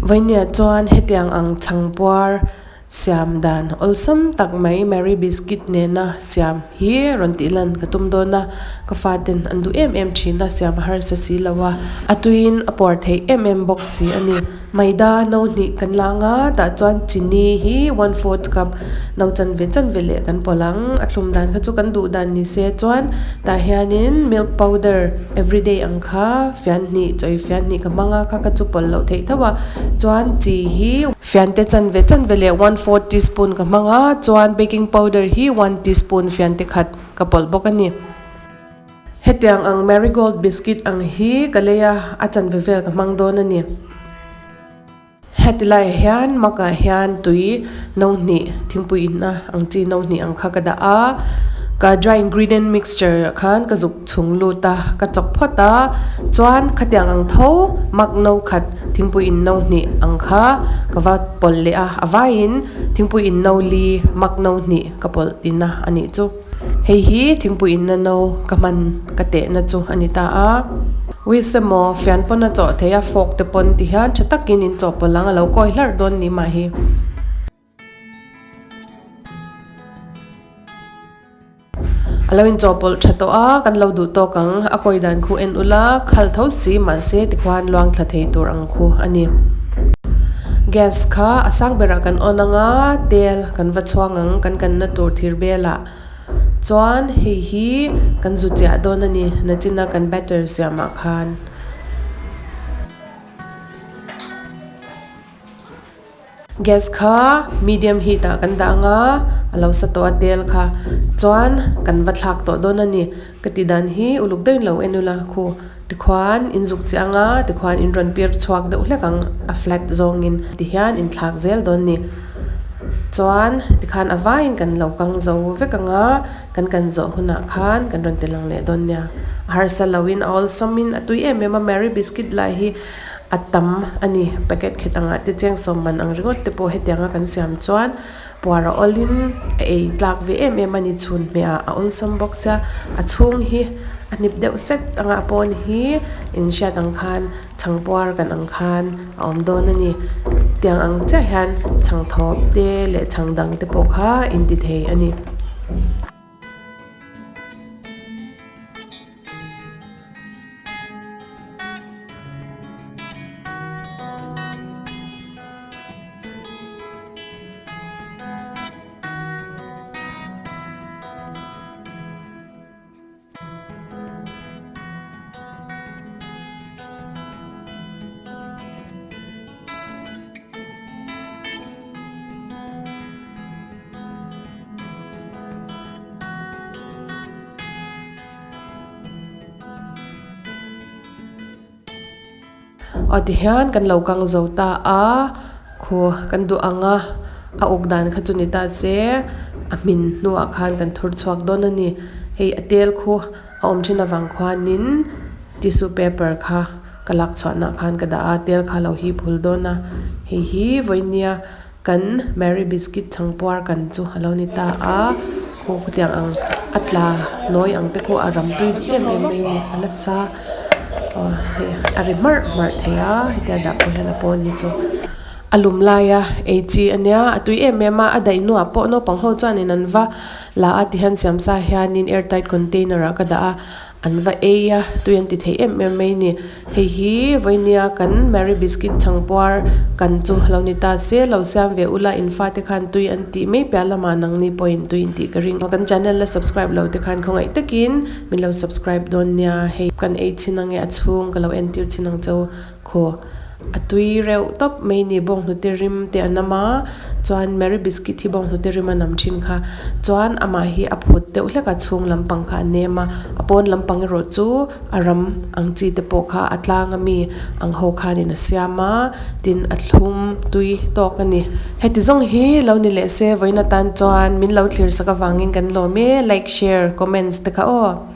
Vawinia chuan hetiang ang chhangpuar siam dan awlsam tak mai Marie biscuit nena siam hi rawn tih lan ka tum dawn a, ka faten an duh em em thin a, siam a harsa si lo a, a tuiin a puar theih em em bawk si a ni. Maida no hnih kan la anga tah chuan chini hi 1/4 cup no chanve chanve leh kan pawlh ang a thlum dan kha chu kan duh dan ni se chuan tah hianin milk powder everyday ang kha fian hnih chawi fian hnih ka hmang a kha kha chu pawlh loh theih tho a chuan chi hi fian te chanve chanve leh 1/4 teaspoon ka hmang a chuan baking powder hi 1 teaspoon fian te khat ka pawlh bawk a ni. Hetiang ang Marigold biscuit ang hi ka lei a, a chanve vel ka hmang dawn a ni. Heti laiah hian mug ah hian tui no hnih thingpui inna ang chi no hnih ang kha ka dah a, ka dry ingredient mixture ah khan ka zuk chhung lut a, ka chawk phawt a, chuan khatiang ang tho mug no khat thingpui in no hnih ang kha ka va pawlh leh a, a vaiin thingpui in no li mug no hnih ka pawlh tina a nih chu. Hei hi thingpui inna no ka hman ka tehna chu a ni ta a. Wis emaw fian pawn a chawh thei a fork te pawn ti hian tha takin in chawhpawlh ang a lo kawi hlarh dawn ni mah hi. A lo in chawhpawlh tha tawh a kan lo duh tawk ang a kawi dan khu en ula khal tho si mahse tikhuan luang thla thei tur ang khu a ni. Gas kha a sang berah kan on ang a tel kan va chhuang ang kan kanna tur thir belah chuan hei hi kan zu chiah dawn a ni nachina kan batter siamah khan. Gas kha medium heat ah kan dah ang a a lo sa tawh a tel kha chuan kan va thlak tawh dawn a ni ka tih dan hi uluk deuhin lo en ula khu. Tikhuan in zuk chiah anga tikhuan in rawn pir chhuak deuh hlek ang a flat zawngin tihian in thlak zel dawn ni. Chuan tikhan a vaiin kan lo kang zo vek anga kan kan zawh hunah khan kan rawn ti lang leh dawn nia. A harsa loin a awlsawmin a tui em em a Marie biscuit lai hi a tam a ni packet khet angah te cheng sawm man ang ringawt te pawh hetianga kan siam chuan puar a awlin a ei tlak ve em em a ni chhun hmeh ah a awlsam bawk sia a chhung hi a hnip deuh sek anga a pawn hi in hriat ang khan chhang puar kan ang khan a awm dawn a ni tiang ang chiah hian chhang thawp te leh chhang dang te pawh kha in ti thei a ni. Aw tihian kan lo kang zo ta a khu kan duh ang a a uk dan kha chu ni ta se a hmin hnuah khan kan thur chhuak dawn a ni hei a tel khu a awm thin avang khuanin tissue paper kha ka lak chhuahna khan ka dah a tel kha a lo hip hul dawn a hei hi vawinia. Kan Marie biscuit chhangpuar kan chu a lo ni ta a, khaw khutiang ang a tla nawi ang te pawh a ram tui duh em em mai a ni a nasa aw hei a ri hmarh hmarh thei a hetia dah pawh hian a pawn hi chu a lum laia ei chi a nia a tui em em a a daih hnuah pawh naupang ho chuanin an va la a tihian siam sa hianin air tight container ah ka dah a. An va ei a, tui an ti thei em em mai ni. Hei hi vawinia kan Marie biscuit chhangpuar kan chu lo ni ta se, lo siam ve ula in fate khan tui an tih mai piah lamah nangni pawhin tui in tih ka ring. Kan channel la subscribe lo te khan khawngaih takin min lo subscribe dawn nia. Hei kan ei chin ange a chhung ka lo entir chin ang cheu khaw. A tui reuh tawp mai ni bawnghnute rim te a nam a chuan Marie biscuit hi bawnghnute rim a nam thin kha chuan amah hi a phut deuh hlek a chhung lampang kha a nem a a pawn lampang erawh chu a ram ang chi te pawh kha a tlang ami ang ho khanin a siam a tin a thlum tui tawk a ni heti zawng hi lo ni leh se vawiin atan chuan min lo thlir sak avangin kan lawm e like share comments te kha aw.